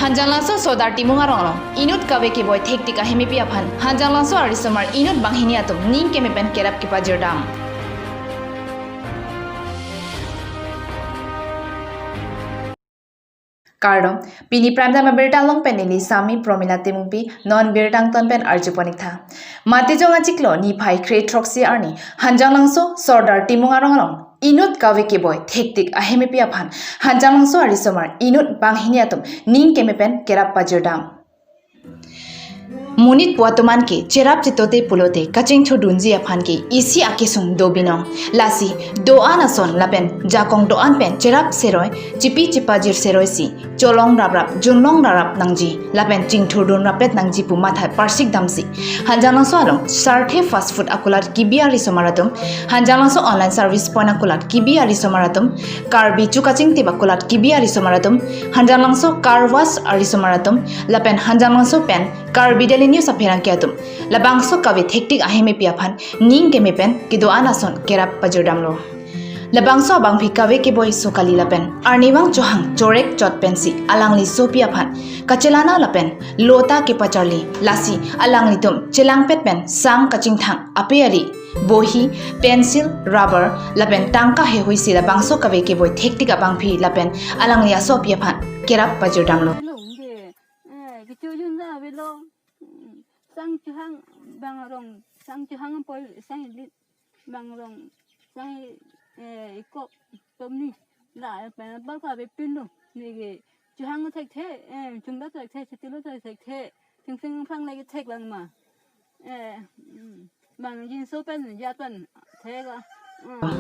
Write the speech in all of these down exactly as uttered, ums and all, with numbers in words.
Hanjanglangso Sordar Timung arong along inut kave keboi thektik ahemepi aphan Hanjanglangso arisomar inut banghini atum ning keme pen kerap kepajirdam. Kardom, pini Prime Time abirta along pen neli Sami Promila Timungpi, non birta angton pen arjupon-iktha. Matijong achiklo niphai kre-throksi arni Hanjanglangso Sordar Timung arong along inut kave keboi thektik ahemepi aphan Hanjanglangso arisomar inut banghini atum ning keme pen kerap pajirdam. Monit pu atum an ke cherap chetote pulote kachingthurdunji aphan ke isi akesung do binong. Lasi do-an ason lapen jakong do-an pen cherap seroi, chipi chipajir seroi si cholong raprap, junlong raprap nangji lapen chingthurdun rapet nangji pu matha parsikdamsi Hanjanglangso along Sarthe Fast Food akulat kebi arisomar atum, Hanjanglangso Online Service Point akulat kebi arisomar atum, Karbi Chukachingtip akulat kebi arisomar atum, Hanjanglangso Car Wash arisomar atum, lapen Hanjanglangso pen Karbi Daily News apherangke atum labangso kave thektik ahemepi aphan ning keme pen kedo-an ason kerap pajirdamlo. Labangso abangpi kave keboi sokali lapen arnivang chohang chorek chot pensi alangli sopi aphan kachelana lapen lota kepacharli, lasi alanglitum chelangpet pen sang kachingthang ape ari, bohi, pencil, rubber lapen tangka hehuisi labangso kave keboi thektik abangpi lapen alangli asopi aphan kerap pajirdamlo. Hello, nge, eh, kecho jun da avelo. Mm, sang chohang bang arong, sang chohang poi, sang lit bang arong, sang, eh, ikok tomni la pen bal ka be pinlo. Neke chohang thekthe, eh, chungda thekthe, chetilo thekthe, sing sing phang lagi thek lang ma. Eh, mm, bang jinso pen jat pen thek a. Mm.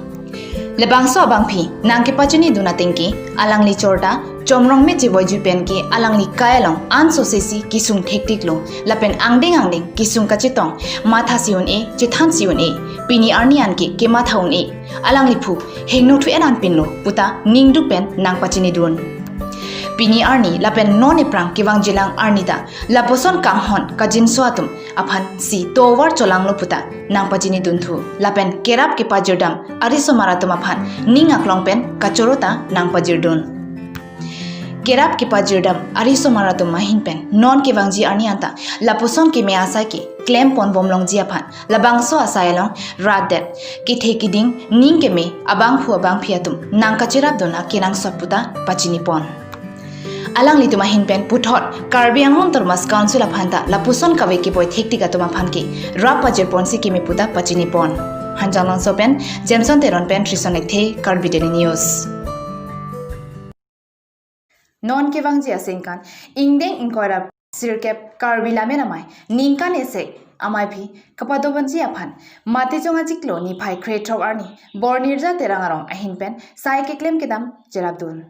Labangso abangpi nangkepachinidun ateng ke alangli chorta Chomrong me cheboi jui pen ke alangli kai along ansose si kesung thektiklo lapen angdeng angdeng kesung kachetong, mathasi un-e, chethansi un-e, pini arni an ke kematha un-e. Alangli phu hingno thu-en an pinlo puta ningduk pen nangpachinidun. Pini arni lapen non ephrang kevangjilang arni ta lapuson kanghon kajinso atum aphan si tovar cholanglo puta nangpachinidun thu lapen kerap kepajirdam arisomar atum aphan ning aklong pen kachoro ta nangpajirdun. Kerap kepajirdam arisomar atum ahin pen non kevangji arni anta lapuson keme asai ke klempon bomlongji aphan labangso asai along rat det, kethe keding, ning keme abangphu abangpi atum nangkacherapdun akenangsot puta pachinipon. Alanglitum ahin pen puthot Karbi Anglong Autonomous Council aphan ta lapuson kave keboi thektik atum aphan ke rap pajirponsi keme puta pachinipon. Hanjanglangso pen Jameson Teron pen Trison Lekthe, Karbi Daily News. Non kevangji asengkan ingdeng ingkoi ra sirkep Karbi Lammet Amei ningkan isi amei aphi kepadopon-ji aphan Matijong achiklo niphai krethrok arni Bornirja Terang arong ahin pen sai keklem kedam cherapdun.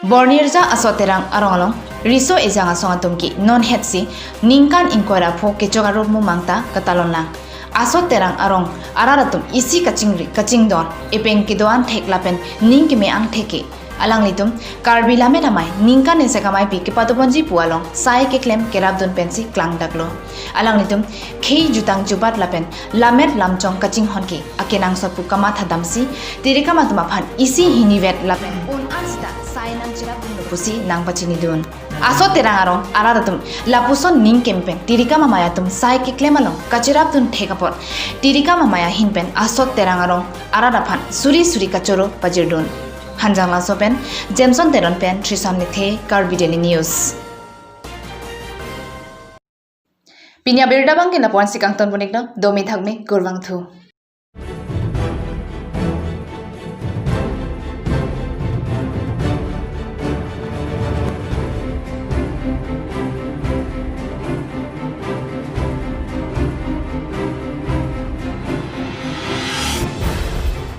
Bornirja Asot Terang arong along riso ejang asong atum ke non hetsi ningkan ingkoi ra pho kechok arumum mangta katalon lang. Asot Terang arong arat atum isi kachingri kachingdon, epeng kedo-an thek lapen ning keme angthek ke alanglitum Karbi Lammet Amei ningkan isi amei aphi kepadopon-ji pu along sai keklem kerapdun pensi klangdaklo. Alanglitum khei jutang jubat lapen lammet lamchong kachinghon ke akenangsot pu kamatha damsi tirikam atum aphan isi hini vet lapen un-an sita sai nangcherapdunlo pusi nangpachinidun. Asot Terang arong arat atum lapuson ning keme pen tirikam amei atum sai keklem along kacherapdun thek apot tirikam amei ahin pen Asot Terang arong arat aphan suri suri kachoro pajirdun. Hanjanglangso pen Jameson Teron pen Trison Lekthe, Karbi Daily News. Pini abirta abang ke lapu-ansi kangtonpon-iklo, domi thakmi, kurvangthu.